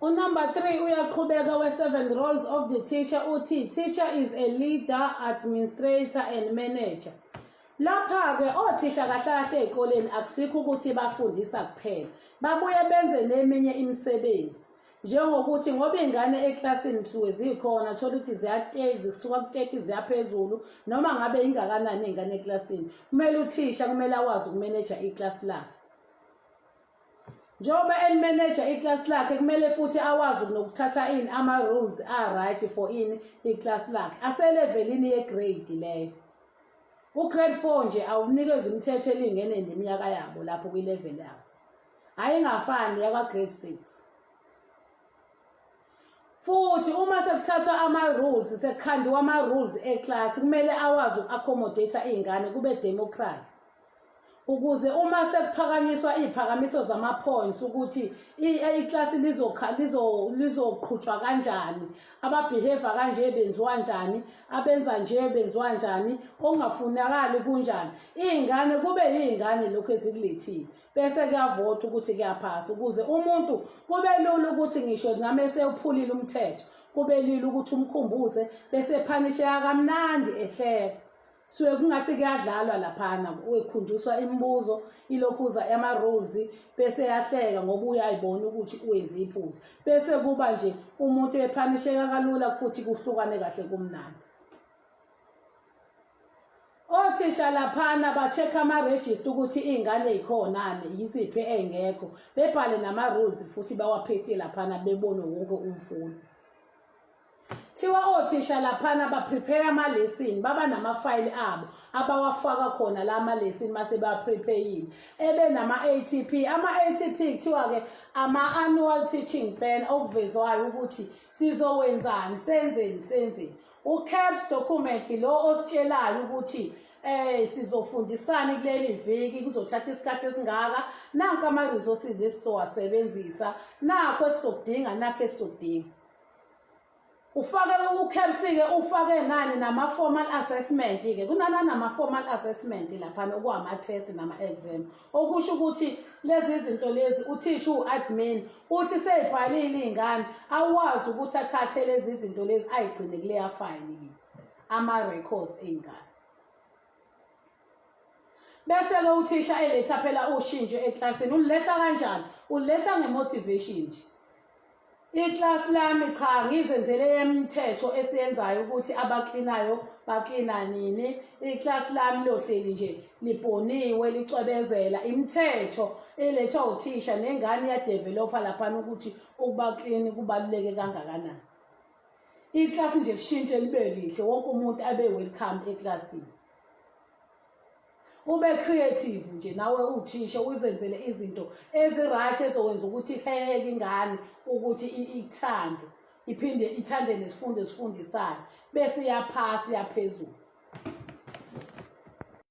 Unumber 3 uyaqhubeka we-seven roles of the teacher, uthi teacher is a leader, administrator and manager. Lapha-ke othisha kahle kahle ey'koleni akusikho ukuthi bafundisa kuphela, babuye benze neminye imisebenzi, njengokuthi ngoba iy'ngane eklasini kusuke zikhona, thola ukuthi zisuka ku-30 ziyaphezulu, noma ngabe ingakanani iy'ngane eklasini, kumele uthisha kumele akwazi ukumeneja iklasi lakhe. Njengoba elimeneja iklasi lakhe, kumele futhi awazi nokuthatha ini, ama-rules a-right for ini, iklasi lakhe aselevelini ye-grade leyo. U-grade 4 nje awunikeza imithetho elingene neminyaka yabo lapho kwi-level yabo, hhayi ingafani yakwa-grade 6. Futhi uma sekuthathwa ama-rules, sekukhandiwa ama-rules eklasi, kumele awazi uku-accommodate iy'ngane, kube democracy, ukuze uma sekuphakanyiswa iy'phakamiso zama-points ukuthi iklasi lizoqhutshwa kanjani, aba-behave kanje benziwa njani, abenza nje benziwa njani, okungafunakali kunjani, iy'ngane kube yiy'ngane lokhu ezikulethile, bese kuyavota ukuthi kuyaphasa, ukuze umuntu kube lula ukuthi ngisho name sewuphulile umthetho, kube lula ukuthi umkhumbuze, bese e-punisheka kamnandi ehleka. Suke kungathi kuyadlalwa laphana, ekhunjuswa imibuzo ilokhuza ama-rules, bese yahleka ngoba uyayibona ukuthi uwenze iphutha, bese kuba nje umuntu e-punisheka kalula futhi kuhlukane kahle kumnandi. Othisha laphana ba-check ama-register ukuthi iy'ngane y'khonani, yiziphi ey'ngekho, bebhale nama-rules futhi bawa-paste laphana, bebone wonke umfundi. Thiwa othisha laphana ba-prepare ama-lesson, baba namafayili abo abawafaka khona la ama-lesson. Mase ba-prepare-ile, ebe nama-ATP. Ama-ATP kuthiwa-ke ama-annual teaching plan, okuvezwayo ukuthi sizowenzani, senzeni, senzeni. U-CAPS document lo ositshelayo ukuthi sizofundisani kuleli viki, kuzothatha isikhathi esingaka, nanka ama-resources esizowasebenzisa, nakho esizokudinga, nakho esizokudinga. Ufake u-CAPS-ke, ufake nani, nama-formal assessment-ke, kunana nama-formal assessment laphana, okuwama-test nama-exam, okusho ukuthi lezi zinto lezi uthisha u-admin uthi sey'bhalile iy'ngane, awazi ukuthi athathe lezi zinto lezi ayigcine kuleya fayili, ama-records ey'ngane. Bese-ke uthisha eletha phela ushintsho eklasini. Uliletha kanjani? Uliletha nge-motivation nje. Iklasi lami, cha, ngizenzele imithetho esiyenzayo ukuthi abaklinayo baklina nini. Iklasi lami lohleli nje libhoniwe, licwebezela. Imithetho elethwa uthisha, nengane iya-developa laphana ukuthi ukuba clean kubaluleke kangakanani. Iklasi nje lishintshe libe lihle, wonke umuntu abe welcome eklasini. Ube creative nje nawe uthisha, uzenzele izinto ezi-right ezokwenza ukuthi iheheke ingane ukuthi ikuthande, iphinde ithande nesifundo esifundisayo, bese iyaphasa, iyaphezulu.